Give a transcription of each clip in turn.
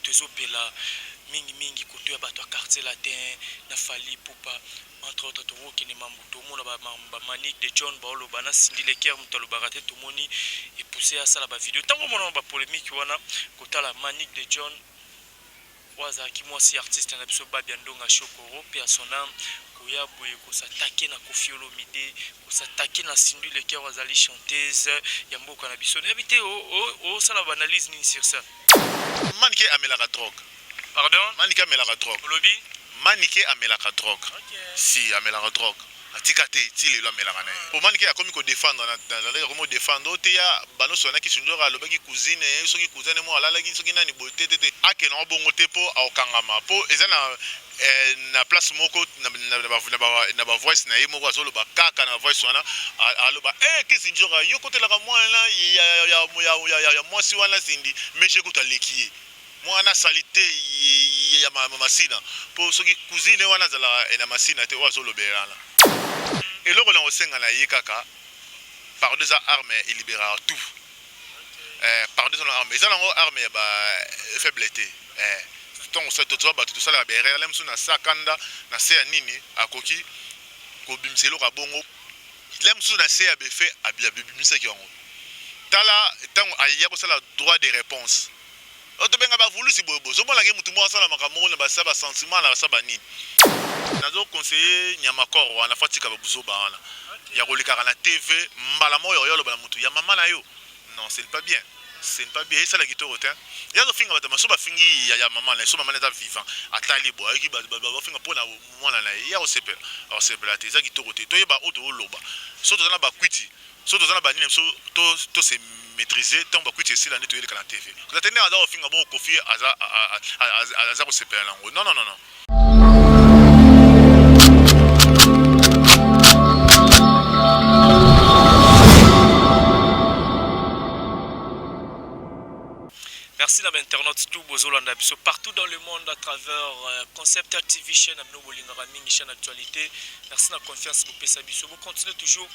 Moto ezopela mingi mingi koto ya bato ya Quartier Latin na Fally Ipupa entre autres. Tokokende mambo tomona ba, ba Manick de John baoloba na Cindy Le Coeur, moto alobaka te, tomoni epousse asala ba video. Ntango omona ba polémique wana, kotala Manick de John oyo azalaki mwasi artiste na biso Babia Ndonga Shokoro mpe ya son âme, koya boye kosatake na Koffi Olomide, kosatake na Cindy Le Coeur oyo azali chanteuse ya mboka na biso, nayebi te osala ba analyse nini sur ça. Manike amelaka drogue. Pardon? Manike amelaka drogue. Olobi? Manike amelaka drogue. Si amelaka drogue. Atika te ti lelo amelaka na ye. Po Manike akomi ko défendre na akomi ko défendre o te ya banoso wana Kisindjora alobaki cousine ye soki cousin ne mo alalaki soki nani boye te te te. Akende ngo bongo te po akokangama po eza na na place moko na ba voice na ye moko azoloba kaka na voice wana aloba eh Kisindjora yo kotelaka mwana ya mwasi wana Cindy mais je kuta leki ye. Mwana salite ya masina po soki cousine wana azalaka na masina te oyo azolobela eloko na kosenga na ye kaka pardon, eza arme elibéraka tout. Pardon eza na arme, eza nango arme ya ba faible te. Ntongo toza bato, tosalaka baerreur le mosusu na sa kanda na se ya nini akoki kobimisa eloko ya bongo le mosusu na se ya befe abimisaki yango. Tala ntango aya kosala droit de réponse oyo tobenga bavulusi boye boye, ozomonaka mutu moko asala makambo moko na basa basentiment na basa banini. Nazoconseille Nyamakor wana fa tika babuzoba wana ya kolekaka na TV mbala moko oyo oloba na mutu ya mama na yo. Non, ce n'est pas bien, ce n'est pas bien, esala kitoko te. Ya kofinga bato maso bafingi ya mama na ye, so mama na eza vivant, atali boye ayoki bafinga mpo na mwana na ye, ya kosepela akosepela te, eza kitoko te. Toyeba oyo tooloba, so toza na bakwiti, so toza na banini, so to se maîtriser. Ntango bakwiti esila nde toyeleka na TV. Koza te ndenge aza kofinga bongo, Kofi aza kosepela nango. Non, non, non, non. Merci na bainternaute tout bozolanda biso partout dans le monde à travers Concept TV, chaîne na bino bolingaka mingi, chaîne actualité. Merci na confiance bopesa biso. Bocontinue toujours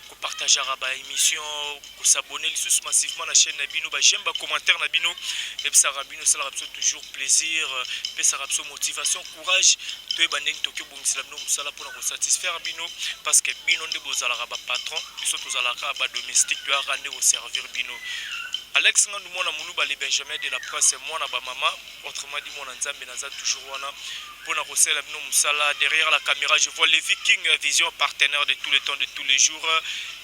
kopartageaka baémission, kosabonner lisusu massivement na chaîne na bino, baj'aime, bacommentaire na bino epesaka bino, esalaka biso toujours plaisir, epesaka biso motivation, courage, toyeba ndenge toki obongisela bino mosala mpona kosatisfaire bino, parce que bino nde bozalaka bapatron, biso tozalaka badomestique, toyaka nde koservir bino. Alex Ngandu, mwana Moluba, le Benjamin de la presse, mwana bamama, autrement dit mwana Nzambe, naza toujours wana mpona kosalela bino mosala. Derrière la caméra, je vois les Vikings Vision, partenaire de tous les temps, de tous les jours.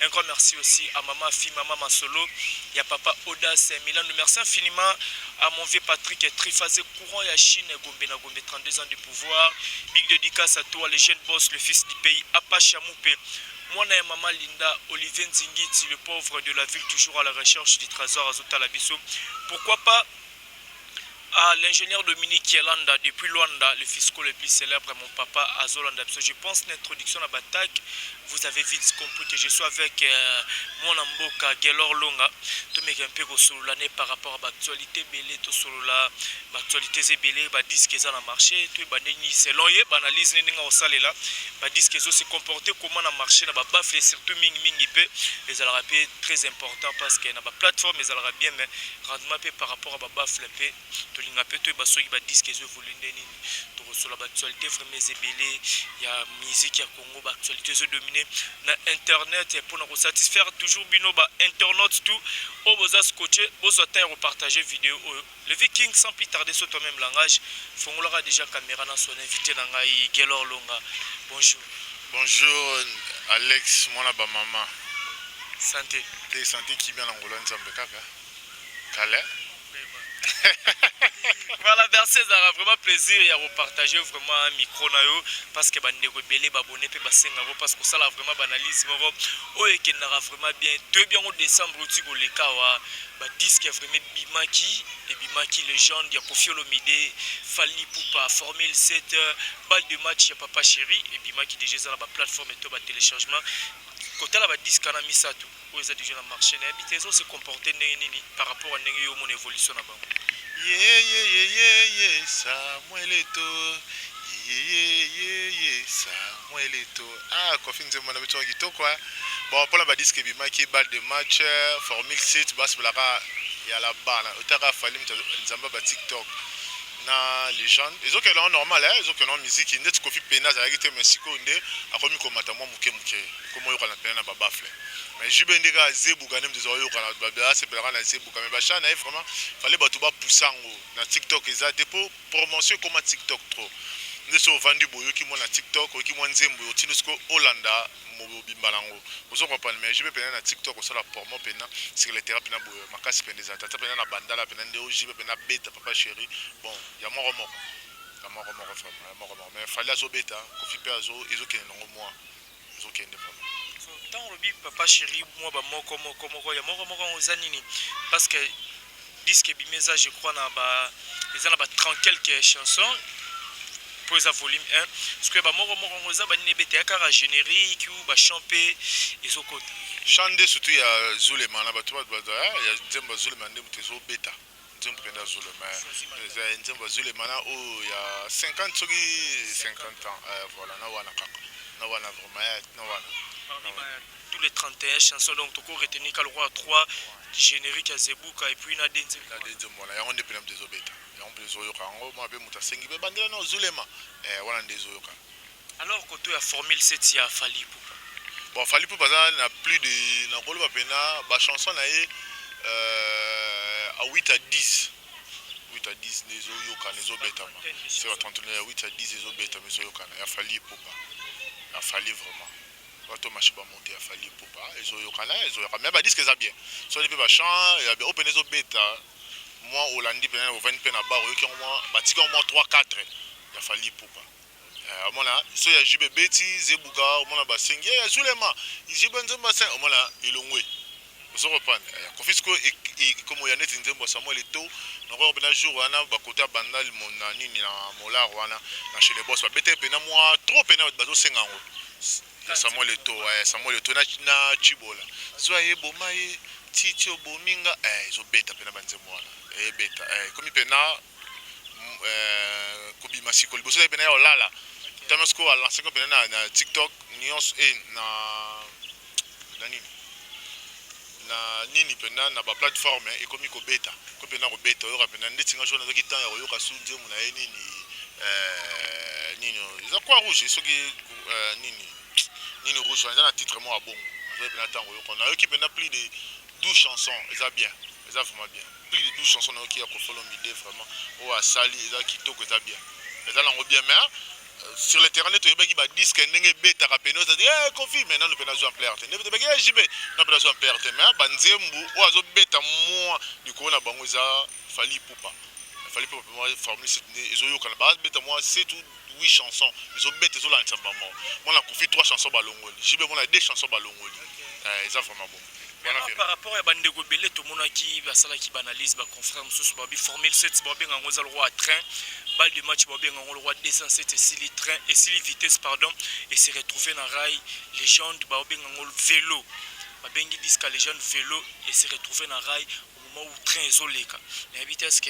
Un grand merci aussi à maman Fi, maman Masolo ya papa Audace Milan. Merci infiniment à mon vieux Patrick Triphasé, courant ya Chine, Gombe na Gombe, 32 ans de pouvoir. Big dédicace à toi, le jeune boss, le fils du pays, Apache Moupe, mwana ya mama Linda, Olivier Nzingiti, le pauvre de la ville, toujours à la recherche du trésor, azotala biso. Pourquoi pas à l'ingénieur Dominique Yelanda depuis Luanda, le fisco le plus célèbre, mon papa azolanda. Je pense l'introduction à l'attaque, vous avez vite compris que je suis avec mon mboka Gelor Longa. Tout un peu l'année par rapport à l'actualité belé, tout sur l'actualité belé, ba disque eza na marché, tout ba nini selon ye, ba analyse nini nga osale là, ba disque ezo se comporter comment na marché na ba baffle surtout mingi mingi pe ezalaka pe très important parce que na ba plateforme ezalaka bien, mais rendement pe par rapport à ba baffle pe tolinga mpe toyeba soki badisque ezoévolue nde nini. Tokosola baactualité vraiment eza ebele ya musique ya Congo, baactualité ezodomine na internet mpona kosatisfaire toujours bino bainternaute tout oyo boza scotché, bozwa temps ya kopartage video oyo. Le Viking, sans plus tarder, sur toi-même langage, fongolaka déjà caméra na son invité na ngai Gelor Longa. Bonjour. Bonjour Alex, mwana bamama. Santé? Te, santé kimia na ngolo ya Nzambe kaka kale. Voilà, merci, ezalaka vraiment plaisir ya kopartager vraiment micro na yo, parce que bandeko ebele babone mpe basengako, parce que osala vraiment baanalyse moko oyo ekendaka vraiment bien. Toyebi yango, décembre oti koleka awa, badisque vraiment ebimaki, ebimaki Légende ya Kofi Olomide, Fally Ipupa, Formule 7, Balle de match ya Papa Chéri ebimaki déjà, eza na baplateforme to batéléchargement. Kotala badisque wana misato oyo eza déjà na marché, nayebi te ezo se comporte ndenge nini par rapport à ndenge yo omona évolution na bango. Yeyeyeyeye Samuel Eto'o, yeyeyeye Samuel Eto'o. Ah, Kofi, nzembo na biso kitoko. Bon, mpona badisque ebimaki, Balle de match, Formule 7, basepelaka ya la bana otaka Fally, moto Nzambe ba TikTok. Na légende ezokende yango normal, ezokende yango. Miziki ndeti Kofi pene azalaki te, mais sikoyo nde akomi komata mwa moke moke, komi oyokana pene na babaffle. Mais JB nde kaka Zebuka nde moto ezoyokana, basepelaka na Zebuka. Mais bachants na ye vraiment, fallait bato bapusa yango na TikTok. Eza te mpo promotion ekóma TikTok trop. Nde so ovandi boye, oyoki mwa na TikTok, oyoki mwa nzembo, otindi sikoyo olanda mobimba nango, ozo comprendre. Mais JB pena na TikTok osala promo pena sur le terrain pena boye makasi pene eza tata pena na bandala pena nde oJB pena beta Papa Chéri. Bon, ya moko moko, ya moko moko vraiment, ya moko moko. Mais Fally azobeta, Kofi mpe azo, ezokende nango mwa, ezokende vraiment. Ntango olobi Papa Chéri, mwa bamoko moko moko, ya moko moko yango eza nini? Parce que disque ebimi eza, je crois, na ba eza na ba 30 quelques chansons mpo eza volume 1. Sikoyo bamoko moko yango eza banini? Ebeta ya kaka générique ou bachant mpe ezokota? Chant nde surtout ya Zulema na bato ya nzembo ya Zulema nde moto ezobeta. Nzembo mpenza ya Zulema, eza nzembo ya Zulema na oyo ya 50, soki 50 ans, voilà, na wana kaka, na wana vraiment, na wana. Tous les 31 chansons, donc toko retenir ka lokwa 3 générique ya Zebuka et puis na de nzembo. Na de nzembo wana, yango nde mpena moto ezobeta, yango mpe ezoyoka yango. Mwa mpe moto asengi mpe bandela na Zulema, wana nde ezoyoka. Alors koto ya formule 7 ya Fally Ipupa? Bon, Fally Ipupa aza na plus de, nakoloba mpena bachanson na ye à 8 à 10, 8 à 10 nde ezoyokana, ezobetama. C'est ba 31 ya 8 à 10 ezobetama, ezoyokana ya Fally Ipupa. Ya Fally vraiment, bato marché bamonte ya Fally Ipupa ezoyokana, ezoyoka. Mais badisque eza bien, soni mpe bachant ya bien oyo pene ezobeta mwa. Olandi pene, ovandi mpe na bar, oyoki yango mwa, batika yango mwa 3 4 ya Fally Ipupa. Omona so ya JB ebeti Zebuka, omona basengi ya Zulema, JB nzembo asen, omona elongwe, ozo reprendre ya Kofi. Sikoyo ekomo ya neti nzembo ya Samuel Eto'o, nakoka mpena jour wana bakota Bandal na nini na Molar wana na chez les boss, babeta mpena mwa trop mpena, bazosenga yango ya Samuel Eto'o, Samuel Eto'o na Chibola, zwa ye, boma ye titi, obominga, ezobeta mpena. Banzembo wana ebeta, ekomi mpena kobima siko. Liboso ezali mpena ya olala tama, sikoyo alanceko mpena na TikTok nyonso e na nini na nini mpena na baplateforme, ekomi kobeta, ekomi mpena kobeta. Oyoka mpena ndeti nga jour nazwaki temps ya koyoka su nzembo na ye nini, nini eza Croix Rouge, soki nini nini rouge wana, eza na titre moko ya bongo. Nazwaki mpena ntango oyoka, nayoki mpena plus de 12 chansons. Eza bien, eza vraiment bien. Plus de 12 chansons nayoki ya Koffi Olomide vraiment, oyo asali eza kitoko, eza bien, eza nango bien. Mais sur le terrain nde toyebaki badisque ndenge ebetaka pene, ozadi Kofi, mais nanu mpe nazwa ampleur te. Nde toyebaki JB nanu mpe nazwa ampleur te. Mais banzembu oyo azobeta mwa likolo na bango eza Fally Ipupa. Fally Ipupa mwa formule 7 nde ezoyokana, babeta mwa 7 ou 8 chansons, ezobeta, ezolandisa bango. Mwana Kofi 3 chansons balongoli, JB mona 2 chansons balongoli. Eza vraiment bon. Par rapport ya bandeko ebele tomonaki basalaki baanalyse, baconfrère mosusu babi formule 7 babenga yango eza le roi train, balle de match babenga yango le roi 207, esili train, esili vitesse, pardon, et se retrouver na rail. Légende babenga yango vélo, babengi disque légende vélo et se retrouver na rail au moment où train ezoleka. Nayebi te, est-ce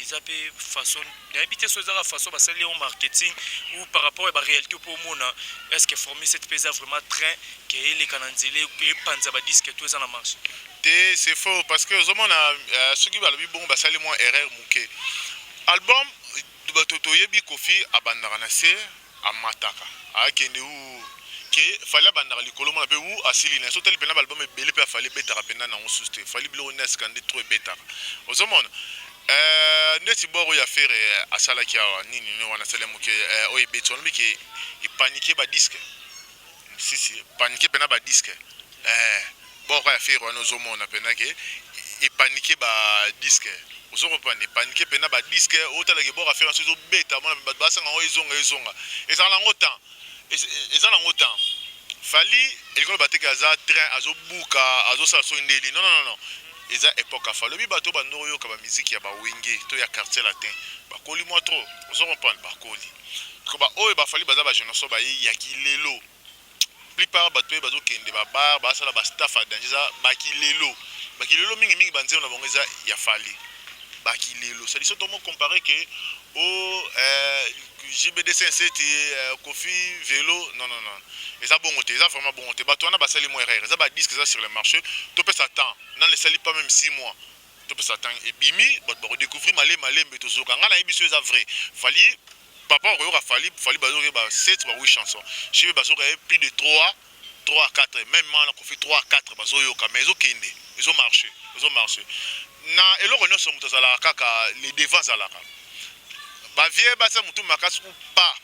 eza mpe façon, nayebi te so ezaka façon basali yango marketing ou par rapport ya baréalité mpo omona, est ce que formule 7 mpe eza vraiment train ke eleka na nzela, epanza badisque to eza na marché? Te, c'est faux, parce que ozomona, soki balobi bongo, basali mwa erreur moke. Album, bato toyebi Kofi abandaka na se, amataka, akende u ke Fally abandaka likolo, mona mpe wu asili na so. Otali mpena baalbum ebele mpe aFally ebetaka mpenza nango susu te. Fally biloko nde asika nde trop ebetaka. Ozomona ndeti bor oyo affaire asalaki awa, nini nini wana asali moke, oyo ebeti wana, bike epanike badisque sisi, panike mpena badisque bor oyo affaire wana. Ozomona mpena ke epanike badisque, ozokopana epanike mpena badisque. Otalaki bor affaire wana so ezobeta, mona bato basanga yango, ezonga, ezonga, ezala nango temps, eza nango temps. Fally elikolo bateke aza train, azobuka, azosala soki ndeni. Non, non, non, eza époque afa lobi. Bato bando oyoka bamiziki ya bawenge to ya Quartier Latin, bakoli mwa trop, ozo comprendre, bakoli ko oyo baFally baza bagénération bayeyaki lelo. Plupart bato mpe bazokende babar, basala bastaff ya danger, eza bakilelo, bakilelo mingimingi. Banzembo na bango eza ya Fally, bakilelo. C'est-à-dire so tomo comparer ke o JBD57, Kofi vélo, non, non, non, eza bongo te, eza vraiment bongo te. Bato wana basali mwa erreur. Eza badisque eza sur le marché, topesa temps nano, esali pas même 6 mois. Topesa temps, ebimi, bato bakodécouvrir malembe malembe. Tozoyoka, ngai nayebi so eza vrai. Fally, papa, okoyoka Fally, Fally bazoyoka ba 7, ba 8 chansons. JB bazoyoka ye plus de 3, 3 à 4, même mana Kofi 3 à 4 bazoyoka. Mais ezokende, ezomarche, ezomarche. Na eloko nyonso, moto azalaka kaka le devant, azalaka bavie batia motu makasi ou pas.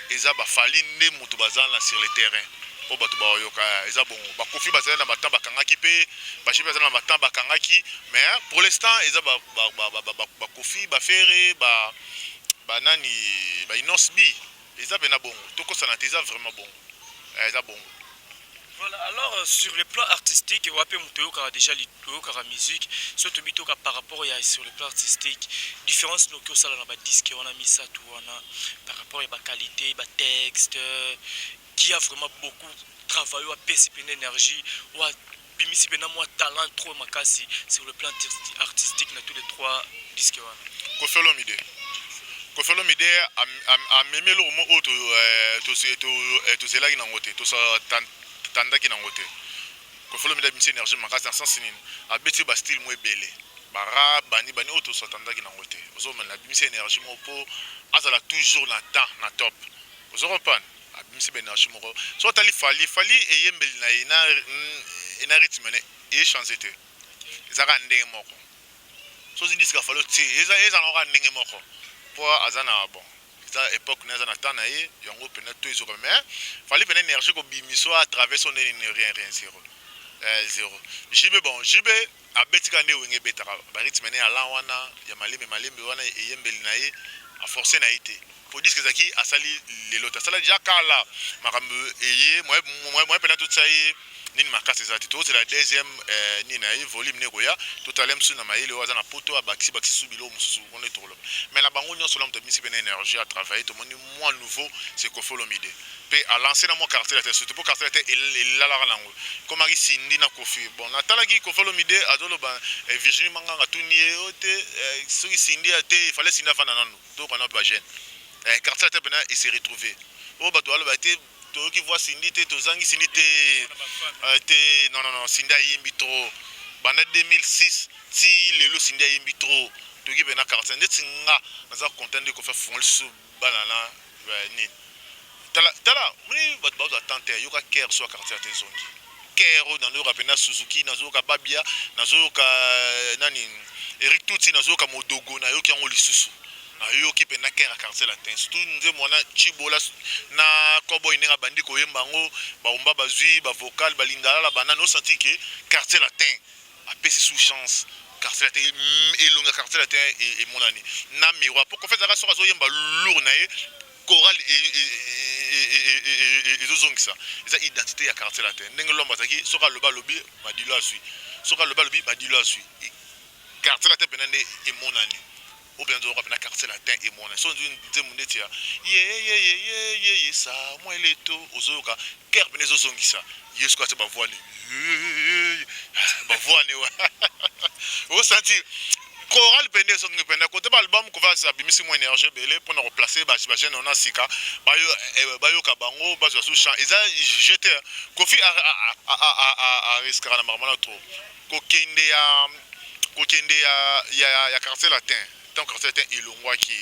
Eza baFally nde moto baza na sur le terrain mpo bato baoyoka. Eza bongo. BaKofi bazali na batemps bakangaki, mpe baJB bazali na batemps bakangaki. Mais pour l'instant eza baKofi, baFerre, banani, baInnoss'B. Eza mpena bongo, tokosana te, eza vraiment bongo, eza bongo. Voilà, alors sur le plan artistique, wape moto oyokaka déjà, oyokaka musique, so tobi toka par rapport ya sur le plan artistique, différence noki osala na badisque wana misato wana par rapport ya baqualité, batexte, qui a vraiment beaucoup travaillé, apesi mpena énergie, oyo abimisi mpena mwa talent trop makasi sur le plan artistique na tous les trois disques wana? Kofi Olomide. Kofi Olomide amemi eloko mo oyo tozelaki nango te, totandaki nango te. Kofi Olomide abimisi énergie makasi na sens nini? Abeti bastyle mo ebele, barap, bani bani oyo tosatandaki nango te. Ozomona, abimisi énergie moko mpo azala toujours na temps na top. Ozo comprendre, abimisi baénergie moko. So otali Fally, Fally eyembeli na ye na rythme ne echange te, ezaka ndenge moko. Soki disque Fally otie, ezala kaka ndenge moko mpo aza na bon, eza époque na, eza na temps na ye yango mpena to ezoka. Mais Fally mpena énergie kobimiso à travers so ndenge nini, rien, rien, zéro, zéro. JB, bon, JB abetika nde Wenge ebetaka barythme ne ala wana ya malembe malembe wana. Eyembeli na ye, aforce na ye te, po disque ezalaki asali lelo te, asala déjà kala. Makambo eye moye mpena totia ye nini makasi eza te. Tozela deuxième nini na ye, volume ne ekoya, totala mosusu na mayele oyo aza na poto, abakisi bakisi su biloko mosusu wana tokoloba. Mais na bango nyonso la, moto abimisi mpena énergie à travailler, tomoni mwa nouveau, c'est Kofi Olomide, mpe alance na mwa Quartier Latin, surtout mpo Quartier Latin elalaka nango, ekomaki Cindy na Kofi. Bon, natalaki Kofi Olomide azoloba, Virginie Manganga tuni ye o te soki Cindy te, ifale Cindy afanda nanu, tokana mpe bajeune Quartier Latin mpena ese retrouver. Oyo bato baloba te, toyoki voix Cindy te, tozangi Cindy te, te, non, non, non. Cindy ayembi trop banda 2006 ti lelo. Cindy ayembi trop, toyoki mpena quartier. Ndeti nga naza content nde Kofi afungoli susu bana na nini. Tala, tala, moni bato bazwa temps te. Yoka kere so ya Quartier te, ezongi kere oyo. Nazoyoka mpena Suzuki, nazoyoka Babia, nazoyoka nani, Eric Tuti, nazoyoka Modogo, nayoki yango lisusu. Nayoki mpenza kere ya Quartier Latin, surtout nzembo wana Chibola na Koboy, ndenge abandi koyemba yango, baomba bazwi bavocal balingala banani, osanti ke Quartier Latin apesi sous chance. Quartier Latin, elongi ya Quartier Latin emonani na miroir, po Kofi azalaka soki azoyemba lourd na ye, chorale ezozongisa. Eza identité ya Quartier Latin. Ndenge Lombo azalaki, soki alobi, alobi Madilo azwi, soki alobi, alobi Madilo azwi. Quartier Latin mpena nde emonani oyo mpenza nzoyoka mpena Quartier Latin emonani. So nzembo ndeti ya yeyeyeyeye Samuel Eto, ozoyoka kere mpena ezozongisa ye. Soki ate bavoix ne, bavoix ne wa, osentir chorale pende ezongi pende kote. Baalbum Kofi abimisi mwa énergie ebele mpona koplace bajeune wana sika, bayoka bango, bazwa su chant. Eza jete Kofi ariskaka na makambo wana trop. Kokende ya Quartier Latin, ntango Quartier Latin elongwaki,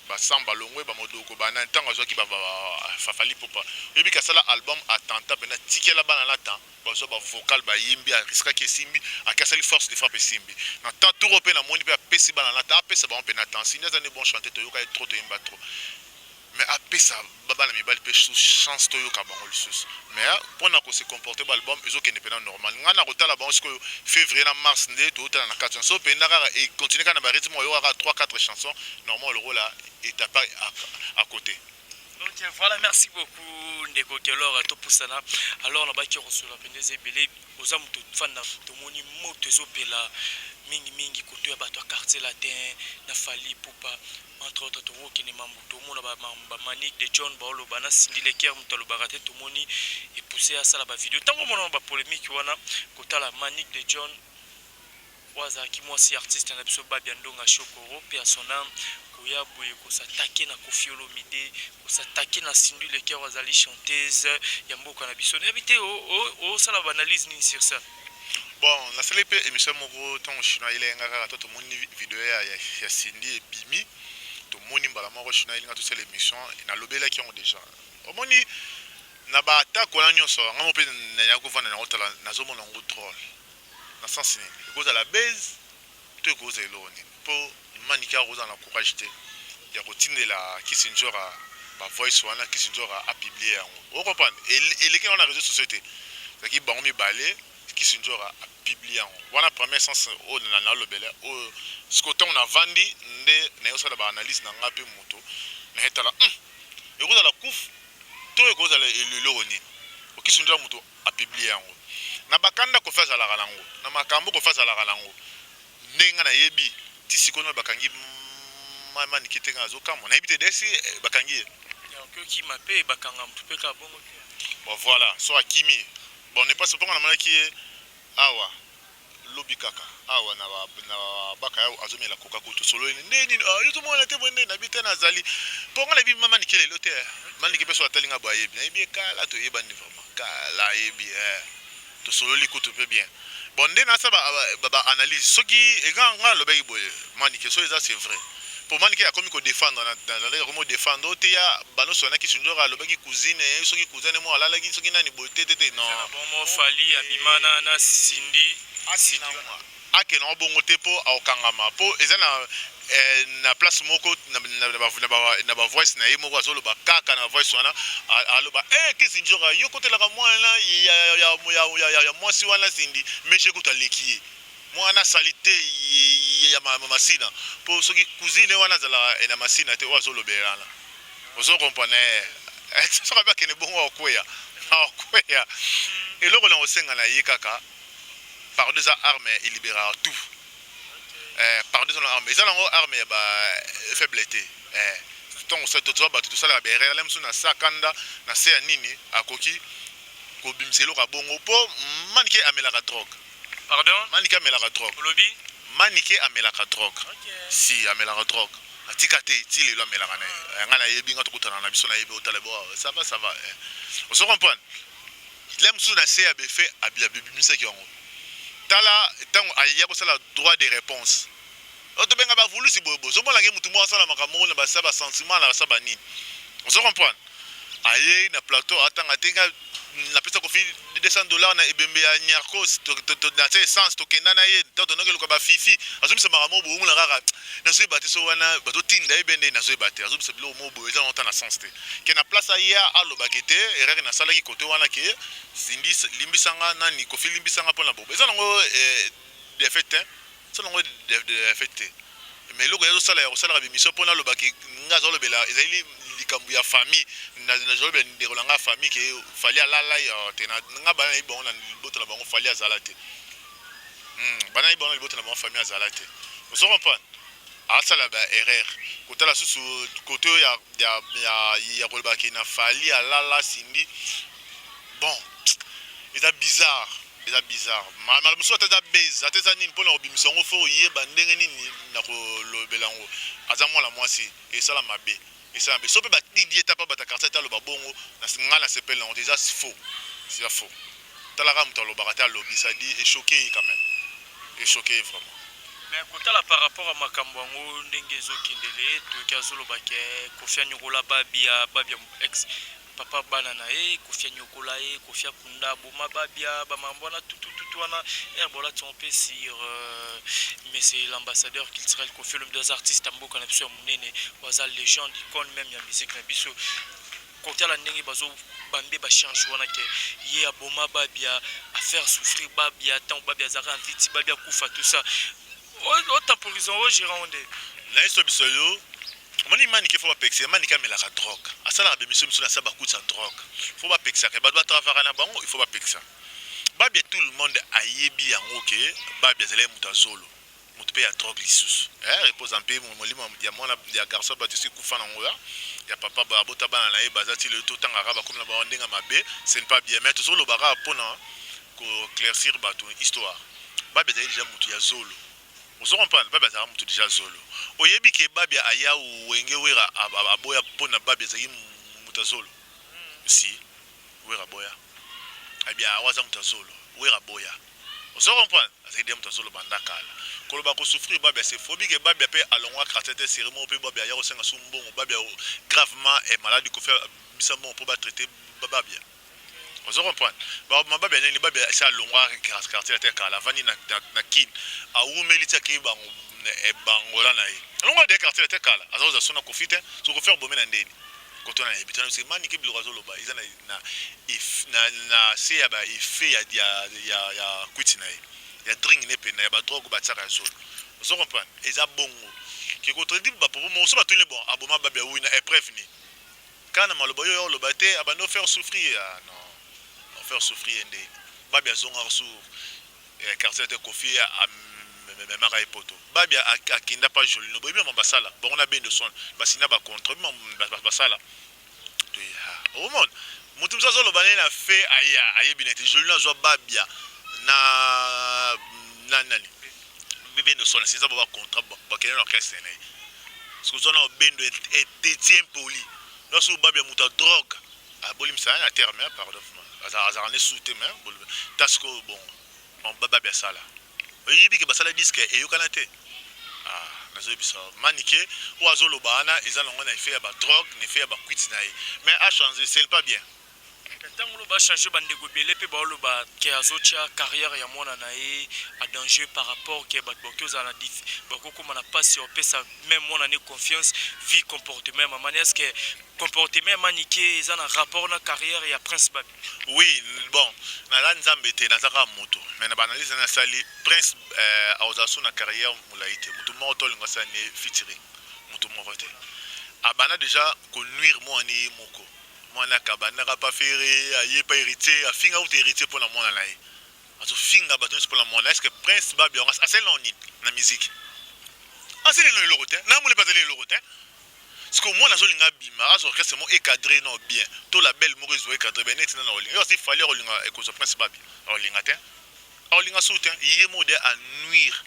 basamba balongwe, bamodoko banani, ntango azwaki Fally Ipupa, oyebiki asala album attentat mpena, tikela bana na temps, bazwa bavocal, bayembi, ariskaki, esimbi. Aki asali Force de Frappe, esimbi. Na temps tour mpe namoni mpe apesi bana na temps, apesa bango mpe na temps. Cindy aza nde bon chanteur, toyoka ye trop, toyemba trop, mais apesa bana mibali mpe chance, toyoka bango lisusu. Mais mpona kose comporter, baalbum ezokende mpena normal. Ngai na kotala bango sikoyo février na mars nde tozotala na kati. So mpenza kaka econtinue kaka na barythme, oyo kaka 3 4 chansons normal, lokola étape à côté. Ok, voilà, merci beaucoup ndeko Kelor. Topusana alors nabaki kosola mpenza, eza ebele. Oza moto fanda, tomoni moto ezopela mingimingi koto ya bato ya Quartier Latin na Fally Ipupa, entre autres. Tokokende mambo, tomona bamanique de John baoloba na Cindy Le Cœur, moto alobaka te, tomoni epousse asala bavideo. Ntango omona bapolémique wana, kotala Manique de John oyo azalaki mwasi artiste na biso Babia Ndonga Shokoro mpe ya son âme, koya boye kosatake na Kofi Olomide, kosatake na Cindy Le Cœur, azali chanteuse ya mboka na biso, nayebi te osala baanalyse nini sur ça? Bon, nasali mpe émission moko ntango Chinois ayelenga kaka to tomoni video ya Cindy ebimi, tomoni mbala moko Chinois ayelinga, tosala émission, nalobelaki yango déjà. Omoni, na baatako wana nyonso, nga mo mpe naya kovanda nango, tala, nazomona yango drôle na sens nini? Ekozala base to ekozala eloko nini? Mpo Manike akozala na courage te ya kotindela Kisi Nzora bavoice wana, Kisi Nzora apublier yango. Ocomprendre, eleki yango na réseau sociaux te, ezalaki bango mibale, Kisi Nzora apublier yango wana. Premier sens oyo nalobela oyo, sikoyo ntango navandi nde nayosala baanalyse na nga mpe moto nayetala, ekozala kufu to ekozala eloko nini? Okisi Nzora moto apublier yango na bakanda. Kofi azalaka nango na makambo, Kofi azalaka nango ndenge nga nayebi ti sikoyo na bakangi Manike te. Nga azokamwa, nayebi te desi bakangi ye. Okima mpe bakanga motu mpe kaka bongo te. Bon, voilà, so akimi, bon, ne pas mponga namonaki ye awa lobi kaka awa na baka ya azomela koka kutu solo nde nini, yo tomona te boye nde nayebi te. Nazali mpo nga nayebi mama Nike lelo te. Manike mpe so atali nga boye, ayebi, nayebi ye kala, toyebani vraiment kala, ayebi, tosololi kutu mpe bien. Bon, nde nasa baanalyse soki ega nga alobaki boye, Manike so eza, c'est vrai, po Manike akomi kodéfendre, akomi kodéfendre o te ya banoso wana. Kisi Nzora alobaki cousine, soki cousine mo alalaki soki nani boye te te te, non. Bongo Fally abima na Cindy. Akende ngo bongo te mpo akokangama, mpo eza na place moko na bavoice na ye moko azoloba kaka na bavoice wana, aloba e Kisi Nzoka, yo kotelaka mwana ya mwasi wana Cindy, mais kutu aleki ye, mwana asali te ya Masina, mpo soki cousine wana azalaka na Masina te oyo azolobela wana. Ozo comprendre, soki abi akende bongo, akweya, akweya. Eloko na kosenga na ye kaka pardon, eza arme elibéraka tout. Pardon eza na arme, eza nango arme ya bafaible te. Ntongo toza bato, tosalaka baerreur le mosusu na sa kanda na se ya nini, akoki kobimisa eloko ya bongo, mpo Manike amelaka drogue. Pardon? Manike amelaka drogue. Olobi? Manike amelaka drogue. Si amelaka drogue, atika te ti lelo, amelaka na ye. Ngai nayebi, nga tokutana na biso, nayebi, otala bo, ça va, ça va, ozo comprendre. Le mosusu na se ya befe abimisaki yango. Tala, ntango aya kosala droit de réponse oyo tobenga bavulusi boyeboye, ozomonaki motu moko asala makambo moko na basa basentiment na basa banini, ozo comprendre. Aye na plateau, atanga te nga napesa Kofi 200 $ na ebembe ya Nyarkos, na tia essence, tokenda na ye ntango tondoki eluka bafifi. Azobisa makambo boye, omona kaka nazoyeba te so wana bazotinda ye be nde nazoyeba te. Azobisa biloko moko boye, eza nango ta na sens te. Ke na place aya alobaki te erreur nasalaki kote wana, ke Cindy limbisanga, nani, Kofi limbisanga mpona bobo, eza nango défaite te, eza nango défaite te. Mais eloko azosala ya kosalaka bémission mpona alobaki, nga azolobela ezali likambo ya famille, nazolobela ndeko na nga famille, ke Fally alala te. Nga bana nayebi bango na libota na bango, Fally azala te. Bana nayebi bango na libota na bango, famille azala te. Ozo comprendre, asala ba erreur. Kotala susu kote oyo ya kolobaki na Fally alala Cindy, bon, eza bizarre, eza bizarre. Malamu mosusu ata eza base, ata eza nini, mpona kobimisa yango fo oyeba ndenge nini na kolobela yango. Aza mwana mwasi, esala mabe, esala mabe. So mpe batindi ye ta mpa bata quartier ata aloba bongo, ngai nasepeli nango te, eza faux, eza faux. Talaka, moto alobaka te, alobi, c'est-à-dire echoquer ye quand même, echoquer ye vraiment. Mais kotala par rapport a makambo yango ndenge ezokendele, toyoki azoloba ke Kofi anyokola Babia, Babia ex papa bana na ye, Kofi anyokola ye, Kofi akunda boma Babia, bamakambo wana tutututu wana air bolati yango mpe sur mais c'est l'ambassadeur culturel Kofi Olomide, aza artiste ya mboka na biso ya monene, aza légende, icône même ya musique na biso. Kotala ndenge bazobambe bacharge wana ke ye aboma Babia, afaire souffrir Babia ntango Babia azalaka en vie, ti Babia akufa, tout ça, otemporise o gérant nde. Nayeso biso yo omoni Manike, fo bapekisa Manike amelaka drogue, asalaka bémission miso na sa bakuti ya drogue, fo bapekisaka bato batravaka na bango, il faut bapekisa Babia. Tout le monde ayebi yango ke Babia azalaki moto azolo, moto mpe ya drogue lisusu. Repose mpe molimo ya mwana ya garçon, bato esi kufa nango ya papa abota bana na ye, baza ti lelo, totangaka bakomi na bango ndenge mabe, ce n'est pas bien. Mais tozolobaka mpona koéclaircir bato histoire. Babia azali déjà moto ya zolo, ozo comprendre, Babia azalaka moto déjà zolo. Oyebi ke Babia aya Wenge, Wera aboya mpona Babia azalaki moto ya zolo. Si Wera aboya, abia awa aza moto ya zolo, Wera aboya. Ozo comprendre? Azalaki dejà moto azoloba nda kala. Koloba ko souffrir Babia c'est faux. Oyebi ke Babia pe alongwa quartier te serie moko pe Babia aya kosenga su mbongo Babia gravement est malade Koffi abimisa mbongo po ba traiter Babia. Ozo comprendre? Bakoboma Babia ndenge nini? Babia esi alongwa quartier te kala avandi na na kin awumeli ti akeyi bango ba Angola na ye. Alongwa dejà quartier te kala aza kozala su na Koffi te. Soki Koffi akobome na ndeni? Koto na yebi te Manike biloko azoloba eza na na na na se ya ba effet ya ya ya ya kwiti na ye ya drink ne pena ya ba drogue batiaka ya zolo ozo comprendre eza bongo ke contredire ba propos moko so batuni bon aboma babia oui na epreuve ni kaka na maloba yo oloba te abandi o faire souffrir ah non o faire souffrir ye nde babia azongaka su quartier te Koffi amemaka ye poto babia akenda pa Jolino boyebi mama basala bango na bendo son basina ba contrat basala. Omona moto mosusu azoloba nde na fe aya ayebi na te Jolino azwa babia na na nani bendo son sinza ba contrat bakende na orchestre na ye soki ozwa na obendo etetien poli nyonso babia moto ya drogue abolimisa na terme pardon azalaka ne su te mais ta sikoyo bongo babia asala oyebi ke basala disque eyokana te. Ah, nazoyebisa Manike oyo azoloba wana eza nango na effet ya ba drogue na effet ya ba kwiti na ye mais a changer c'est pas bien. Ntango oloba achange, bandeko ebele mpe baoloba ke azotia carrière ya mwana na ye a danger par rapport ke bato bakoki ozala na bakokóma na mpasi ya kopesa même mwana ne confiance vu comportement ya mama. Est ce que comportement ya Manike eza na rapport na carrière ya Prince Babi? Oui, bon, naza Nzambe te, naza kaka moto, mais na ba analyse na nasali, Prince akozala so na carrière molai te. Moto moko to olinga asala ne featuring, moto moko te. Abanda déjà konuire mwana ye moko. Mwana akabandaka pa Ferre, aye pa Héritier, afinga kuta Héritier mpona mwana na ye, azofinga bato nyonso mpona mwana. Est ce que Prince Babi yango asali nao nini na musique? Asali nano eloko te, na mole mpe azali eloko te. Parce que mwana azolinga abima, azwa orchestre moko encadré no bien to label moko ezwa encadré bien neti nana olinga yo asi Fally akolinga ekozwa Prince Babi akolinga te, akolinga su te. Ye moko de anuire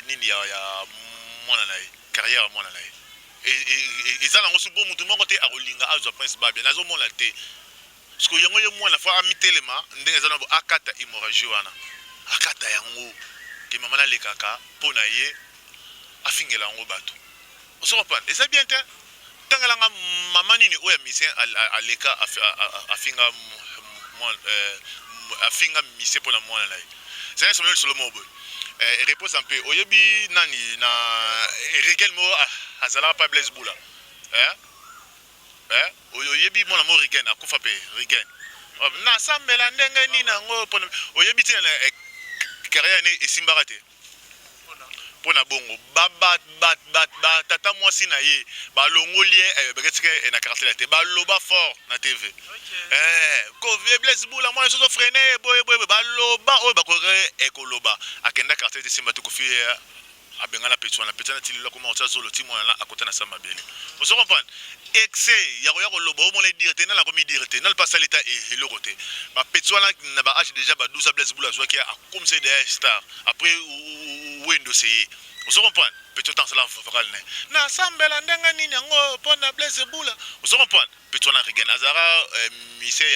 nini ya mwana na ye, carrière ya mwana na ye eza nango su bo motu moko te akolinga azwa Prince Babia, nazomona te. Parce que yango ye mwana fo amitelema ndenge eza na bo akata hémorragie wana, akata yango ke mama nalekaka mpo na ye afingela yango bato. Ozo comprendre? Eza bien te. Tangelanga mama nini oyo ya musicien aleka afinga afinga musicien mpona mwana na ye? Zala somelo lisolo moko boye repose mpe oyebi nani na Rigel moko azalaka pa Blaise Bula. Oyebi mwana mo Rigen akufa mpe Rigen nasambela ndenge nini yango mpona oyebi ntina na carrière ne esimbaka te mpo na bongo batata mwasi na ye balongoli ye baketika na quartier te, baloba fort na TV Koffi Blaise Bula mwana soso freine boye boye, baloba oyo bakoki ekoloba. Akenda quartier te, simba te. Koffi abengana petit wana. Petit wana ti lelo akoma kotia zolo ti mwana na akota na sa mabele. Ozo comprendre? Excès ya koya koloba, omona edire te nani akomi dire te nani mpe asali ta eloko te. Bapeti wana na ba âge déjà ba 12, Blaise Bula azwaki akomisa ye déjà star après wendo seye. Ozo comprendre? Petit otango asala vocal ne nasambela ndenge nini yango mpo na Blaise Bula. Ozo comprendre? Petit wana Rigen azalaka musicien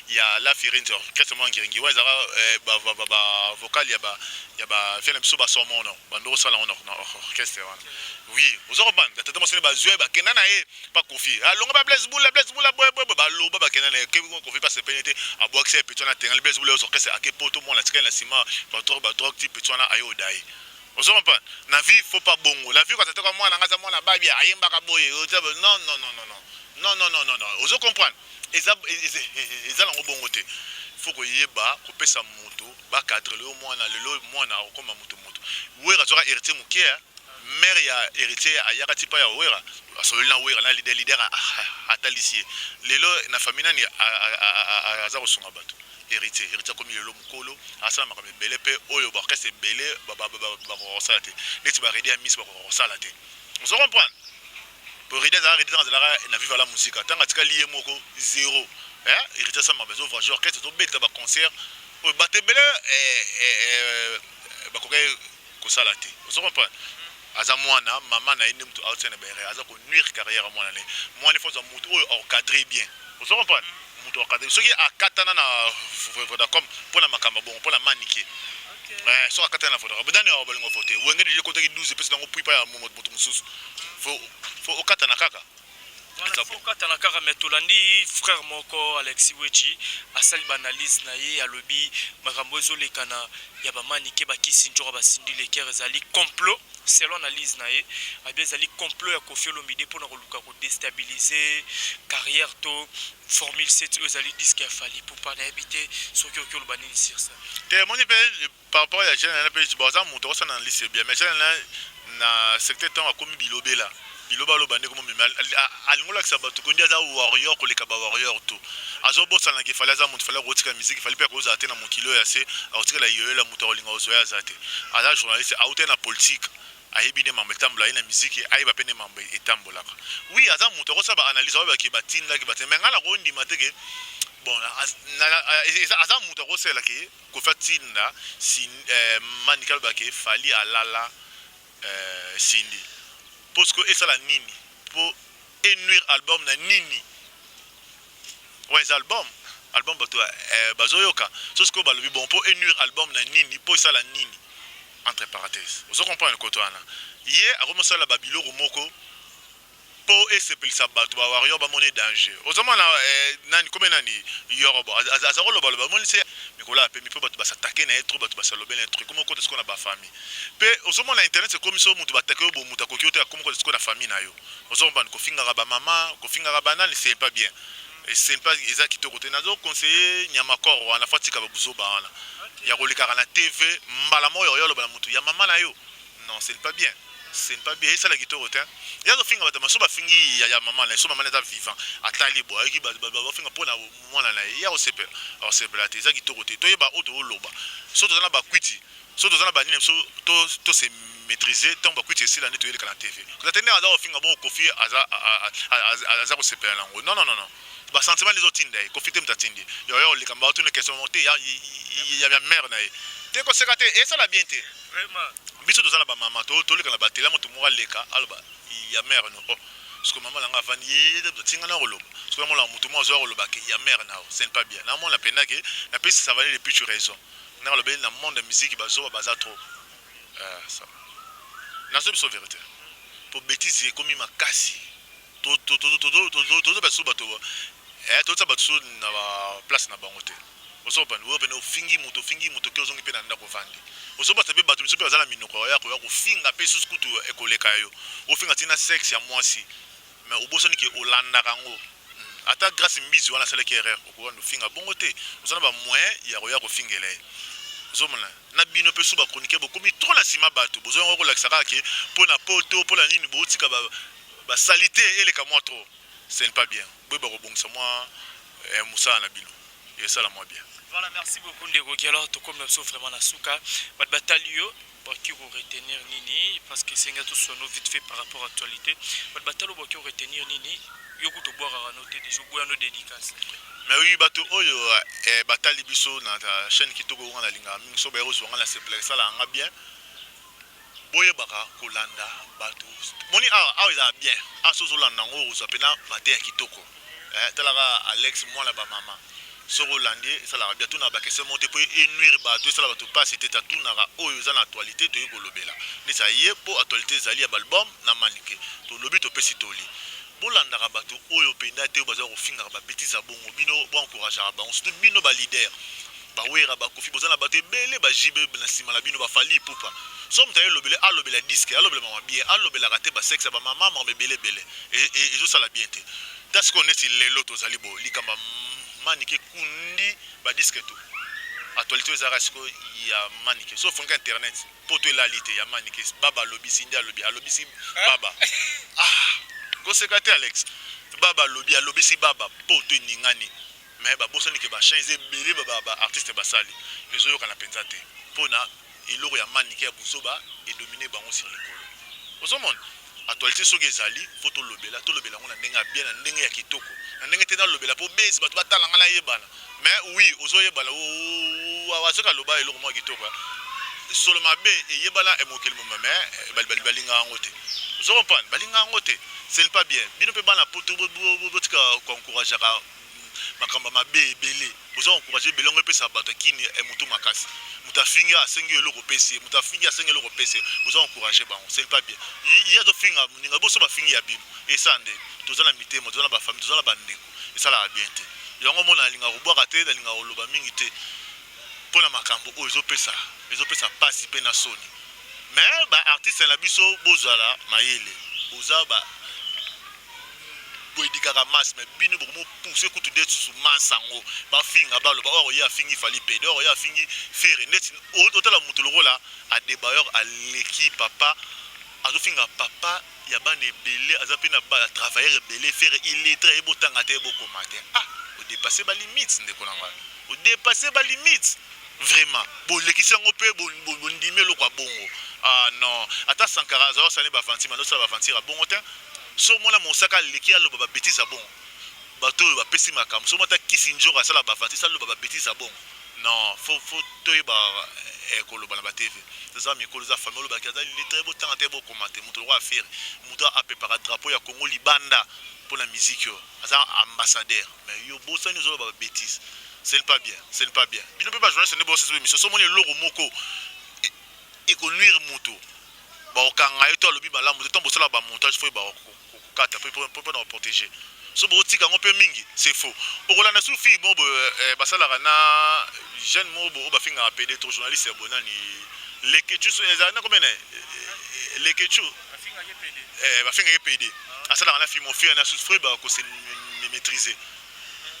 ya La Firenze, orchestre moko ngiringi wana ezalaka bavocal ya bavie na biso basomono bando kosala yango na orchestre wana. Oui, ozo comprendre? Tata mwasi bazwi bakenda na ye pa Koffi, alonga ba Blaise Bula, Blaise Bula boye boye, baloba bakenda na ye. Koffi pa sepeni te, abwakisa ye. Petit wana atengeli Blaise Bula orchestre, ake poto. Mwana atikali na nsima badrogue, badrogue ti petit wana aye oda ye. Ozo comprendre? Na vie faut pas bongo. Na vie kwata toka mwana nga za mwana Babia ayembaka boye, non non non non non non non non non. Ozo comprendre? Eza nango bongo te. Faut koyeba kopesa moto bacadre yo mwana. Lelo mwana akokoma moto moto. Wera azwaka Héritier moke, mare ya Héritier ayaka ti pa ya Wera, asololi na Wera na leader, leader atalisi ye. Lelo na famille nani aza kosunga bato? Héritier. Héritier akomi lelo mokolo, asala makambo ebele mpe oyo baorchestre ebele bakoka kosala te, neti baredi ya misi bakoka kosala te. Ozo comprendre? Po Redi azalaka Redi ntango azalaka na Viva la Musica, ntango atikali ye moko zéro. Héritier asala makambo, ezovoyage, orchestre ezobeta baconcert oyo bato ebele bakokaki kosala te. Ozo comprendre? Aza mwana mama na ye nde moto aotia na baerreur, aza konuire carrière ya mwana na ye. Mwana ifo azwa moto oyo encadre bien. Ozo comprendre? Moto encadre soki akatana na Vodacom mpona makambo ya bongo mpona Manike. Soki akatani na vote, nani awa balinga vote? Wenge deja ekotaki 12, epesi nango pui pa ya moto mosusu. Faut okatana kaka. Okatana kaka. Mais tolandi frère moko, Alexis Wechi, asali baanalyse na ye, alobi makambo ezolekana ya bamanike, bakisi nzoka basindi leker, ezali complot. Selon analyse na ye, abi ezali complot ya Kofi Olomide mpona koluka kodéstabiliser carrière to Formule 7 oyo ezali disque ya Fally Ipupa. Nayebi te soki oki oloba nini sur ça. Te, moni mpe par rapport ya jeune na mpe, bon, aza moto akosala na liste bien, mais jeune na secteur, ntango akomi bilobela biloba, aloba ndenge momemi, alingi olakisa bato ko ndi aza warrior koleka bawarrior. To azobosanaka Fally aza moto. Fally akotika musique, Fally mpe akozala te na mokili oyo ya se, akotikala yoyola. Moto akolinga kozwa ye aza te. Aza journaliste, auta na politique, ayebi nde mambo etambola. Ye na musique, ayeba mpe nde mambo etambolaka. Oui, aza moto akosala baanalyse, oyebaki batindaki batin, mais ngai nakondima te ke bon, aza moto akosalelaki Kofi atinda Manike alobaki Fally alala Cindy, parce que esala nini mpo enuire album na nini? Wana eza album, album bato bazoyoka. So sikoyo balobi bon, mpo enuire album na nini, mpo esala nini? Entre parenthèse, ozo comprendre koto wana, ye akomosala babiloko moko mpo esepelisa bato, bawarrior bamoni danger. Ozomona nani komi nani yorobo aza kolobaloba, omoni se mikolo apemi mpo bato basatake na ye trop, bato basalobe na ye trop. Ekomi okota sikoyo na bafamille mpe. Ozomona internet ekomi so moto batake yo bo, moto akoki yo te, akomi okota sikoyo na famille na yo. Ozomona kofingaka bamama, kofingaka banani, c'est pas bien, c'est pas, eza kitoko te. Nazoconseille nyamakor wana, faut atika babuzoba wana ya kolekaka na TV mbala moko oyo oloba na motu ya mama na yo. Non, c'est pas bien, c'est pas bien, esala kitoko te. Ye azofinga bato maso, bafingi ya mama na ye. So mama na eza vivant, atali bo ayoki bafinga mpo na mwana na ye, ye akosepela? Akosepela te, eza kitoko te. Toyeba oyo tooloba. So toza na bakwiti, so toza na banini, so tose maîtriser. Ntango bakwiti esila nde toyeleka na TV. Koza te ndenge aza kofinga bongo, Kofi aza kosepela nango. Non, non, non, non, basentiment nde ezotinda ye. Kofi te moto atindi yo oleka mba otuna question moko te ya mare na ye te. Koseka te, esala bien te. Biso toza na bamama, toleka na batela, moto moko aleka aloba ya mare no. Oh, parce que mama nanga avandi ye, tinga na koloba. Soki namona moto moko azwa koloba ke ya mare na, ce n'est pas bien. Namona mpenza ke napesi Savane depuis tu raison ndenge alobeli na monde ya musique, bazoba baza trop. Nazo biso vérité po bétise ekomi makasi. Tozoba so bato, totia bato so na baplace na bango te. Ozobanda oyo pene, ofingi moto, ofingi moto ke ozongi mpe na ndako, ovandi, ozobata mpe bato misusu mpe baza na minoko ya koya kofinga mpe susu kutu ekoleka yo. Ofinga ntina sexe ya mwasi, mais obosani ke olandaka yango. Ata Grâce Mbizi wana asalaki erreur, okowanda ofinga bongo te. Oza na bamoyen ya koya kofingela ye. Ozomona na bino mpe so bachroniqueur bokomi trop na nsima bato, bozoyango kolakisa kaka ke mpo na poto, mpo na nini botika basali te eleka mwa trop. Ce n'est pas bien. Boyeba kobongisa mwa mosala na bino, esala mwa bien. Voilà, merci beaucoup ndeko Gialor. Tokomi na biso vraiment na suka. Bato batali yo bakoki koretenir nini? Parce que esengi toswano vite fait par rapport à actualité. Bato batali oyo bakoki koretenir nini? Yo kutu obwakaka no te, déjà oboya no dédicace. Mais oui, bato oyo batali biso na chaîne kitoko oyo nga nalingaka mingi, so baye kozwa nga na sepela, esalaka nga bien. Boyebaka kolanda bato. Moni awa, awa ezala bien. Awa so ozolanda yango, okozwa mpena mateya kitoko. Talaka Alex, mwana bamama, soki olandi ye, esalaka bien. Tunaka baquestion moko te mpo enuire bato, esala bato mpasi te. Tatunaka oyo eza na actualité, toyei kolobela neti aye mpo actualité ezali ya baalbum na Manike. Tolobi, topesi toli. Bolandaka bato oyo mpenza te oyo baza kofingaka babêtises ya bongo. Bino boencourageaka bango, surtout bino baleader, bawera, bakofi, boza na bato ebele, bajibe na nsima na bino, baFally Ipupa. So moto ayelobele, alobela disque, alobela mama bien, alobelaka te basexe ya bamama, makambo ebele ebele ezosala bien te. Ta sikoyo neti lelo tozali boye, likambo Manike kundi badisque to actualité ezalaka sikoyo ya Manike. So ofongi internet, mpo to elali te ya Manike, baba alobisi nde alobi, alobisi baba. Ah, koseka te Alex. Baba alobi, alobisi baba mpo to eningani, mais babosani ke bachaine eza ebele, baartiste basali, ezoyokana mpenza te mpona eloko ya Manike ya buzoba edomine bango sur likolo. Ozomona actualité soki ezali, faut tolobela, tolobela yango na ndenge ya bien, na ndenge ya kitoko, na ndenge te nalobela mpo besi bato batala nga, nayebana. Mais oui, ozoyebana soki aloba eloko moko ya kitoko, solo mabe eyebana emokeli moma, mais balingaka yango te. Ozo comprendre, balingaka yango te, ce n'est pas bien. Bino mpe bana poto, botika koencourageaka. makambo ya mabe ebele. Boza encourage ebele yango epesaka bato ya kini eh, motu makasi. Moto afingi asengi eloko opesi ye, moto afingi asengi eloko opesi ye, boza encourage bango, ce n'est pas bien. Ye azofinga moninga, boso bafingi ya bino. Esa nde toza na mitema, toza na ba famille, toza na bandeko, esalaka bien te. Yango mona nalingaka kobwaka te, nalingaka koloba mingi te mpo na makambo oyo ezopesa ezopesa pasi mpe na soni. Mais ba artistes na biso bozala mayele, boza ba boedikaka masse, mais bino bokomo pousser kutu nde susu masse yango bafinga baloba oyo akoya afingi Fally pede, oyo akoya afingi Ferre. Ndeti otala moto lokola Adebayor aleki papa, azofinga papa ya bana ebele, aza mpe na ba travailleur ebele. Ferre illettré, ayebi otanga te, ayebi okoma te. Ah, odépasse ba limite ndeko na ngai, odépasse ba limite vraiment. Bolekisi yango mpe bondimi eloko ya bongo. Ah non, ata Sankara azala osala baventure, mais azosala baventure ya bongo te. So omona mosaka aleki aloba babêtises ya bongo, bato oyo bapesi makambo. So ata kisi nzoko asala baventure, aloba babêtises ya bongo, non. Faut toyeba koloba na batv. Eza mikolo, eza famille. Olobaki aza illettré, botanga te, bokoma te. Moto lokola Ferre, moto apepaka drapeau ya Congo libanda mpona musique oyo, aza ambassadeur, mais yo bosani ozoloba babêtises. Ce n'est pas bien, ce n'est pas bien. Bino mpe bajournaliste nde bosesa émission. So omoni eloko moko ekonuire moto, bakokanga ye to alobi malamu te. Ntango bosala bamontage, faut bakokata mpo na koprotéger. So bokotika yango mpe mingi, c'est faux. Okolanda su fille moko boye basalaka na jeune moko boye oyo bafingaka pede to journaliste ya bonani Lekechu, ezala na komene Lekechu, bafingaki pede, asalaka na fille mofia na susu. Faut bakose maîtriser,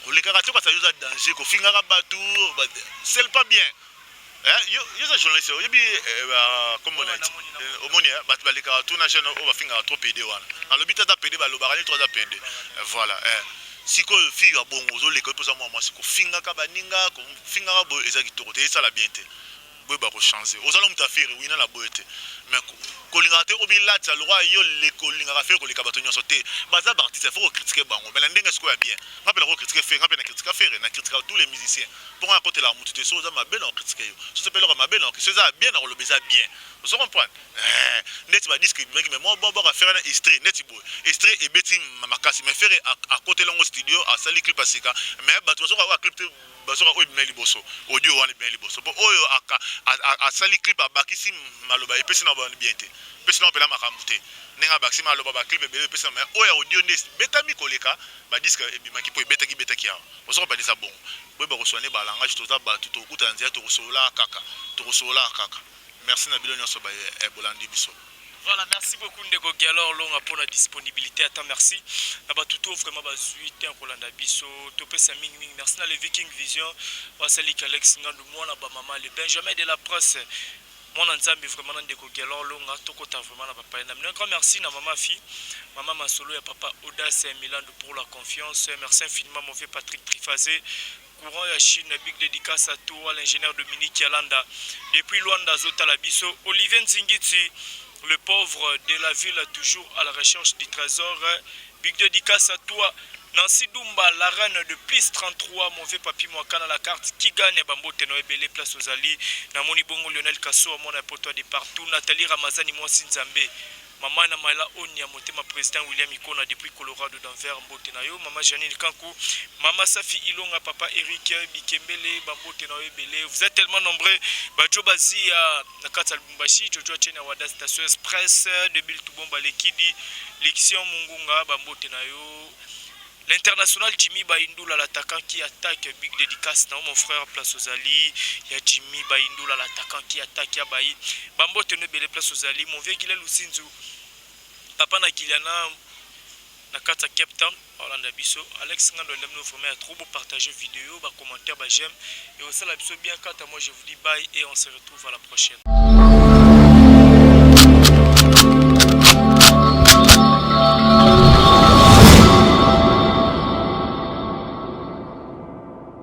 kolekaka te, okasa yo oza danger, kofingaka bato, c'est pas bien. Yo oza journaliste, oyebi kombo na omoni bato balekaka tu na jeune oyo bafingaka trop pede wana. Nalobi te aza pede, balobaka nini to aza pede. Voilà. Sikoyo fille ya bongo ozoleka mpo oza mwa mwasi, kofingaka baninga, kofingaka boye eza kitoko te, esala bien te. Boyeba kochanger. Ozala moto affaire wina na boye te, mais kolingaka te omilatisa lokwa yo leko olingaka Ferre koleka bato nyonso te. Baza baartiste, faut kocritiquer bango, mais na ndenge sikoyo ya bien. Nga mpe nakocritiquer Ferre, nga mpe na critique Ferre, na critique tous les musiciens, mpo nga nakotelaka motu te. So oza mabe, na kocritiquer yo. So mpe eloko mabe, na so eza bien, na koloba eza bien. Ozo comprendre? Ndeti badisque ebimaki, mais mwa bwaka Ferre na extrait neti boye, extrait ebeti makasi, mais Ferre akoteli yango studio, asali clip ya sika, mais bato bazoka oyo clip te, bazoka oyo ebimai liboso, audio wana ebimai liboso, mpo oyo asali clip abakisi maloba, epesi na bana bien te, epesi na mpela makambo te. Ndenge abakisi maloba, baclip ebele epesi na, mais oyo ya audio nde ebetami koleka badisque ebimaki, mpo ebetaki betaki awa. Ozoka bandisa bongo. Boyeba kosoigner balangage. Toza bato, tokokutana nzela, tokosolola kaka, tokosolola kaka. Merci na bino nyonso bolandi biso. Voilà, merci beaucoup ndeko Galor Longa pour la disponibilité. Attends, merci. Na batuto vraiment bazui te kolanda biso. Topesa mingi mingi. Merci na le Viking Vision. Wasali Alex Ngandu mwana ba mama, le Benjamin de la presse. Mwana Nzambe vraiment na ndeko Galor Longa tokota vraiment na papa. Na un grand merci na maman fi, maman Masolo ya papa Audace Milandu pour la confiance. Merci infiniment mon vieux Patrick Trifazé. Courant ya Chine, big dédicace à toi, l'ingénieur Dominique Yalanda. Depuis Luanda Zotala biso, Olivier Nzingiti, le pauvre de la ville, toujours à la recherche du trésor. Big dédicace à toi. Nancy Dumba, la reine de plus 33, mon vieux papi Mwakana, la carte qui gagne, Bambote Noebele, place aux Ali, Namoni Bongo, Lionel Kasso, mon poto de partout, Nathalie Ramazani, moi Nzambe, Maman na Maila Onia, motema président William Ikona depuis Colorado Denver, Mbote na yo, Maman Janine Kankou, Maman Safi Ilonga, Papa Eric Bikembele, Bambote na yo ebele. Vous êtes tellement nombreux. Bajo Bazi na kati ya Lubumbashi, Jojo Chena Wada Station Express, de Bill Tubomba Lekidi, Lexion Mungunga, Bambote na yo. L'international Jimmy Baindoula, l'attaquant qui attaque, big dédicace, non, mon frère, place aux Ali. Il y a Jimmy Baindoula, l'attaquant qui attaque, ya Bayi. Bambote na ebele, place aux Ali. Mon vieux Gilel Lusinzu, papa na Giliana, na kati ya Cape Town, Olanda biso. Alex Ngando, aime vraiment trop beau partager vidéo, ba commentaire, ba j'aime. Et au la biso bien, quant à moi, je vous dis bye et on se retrouve à la prochaine.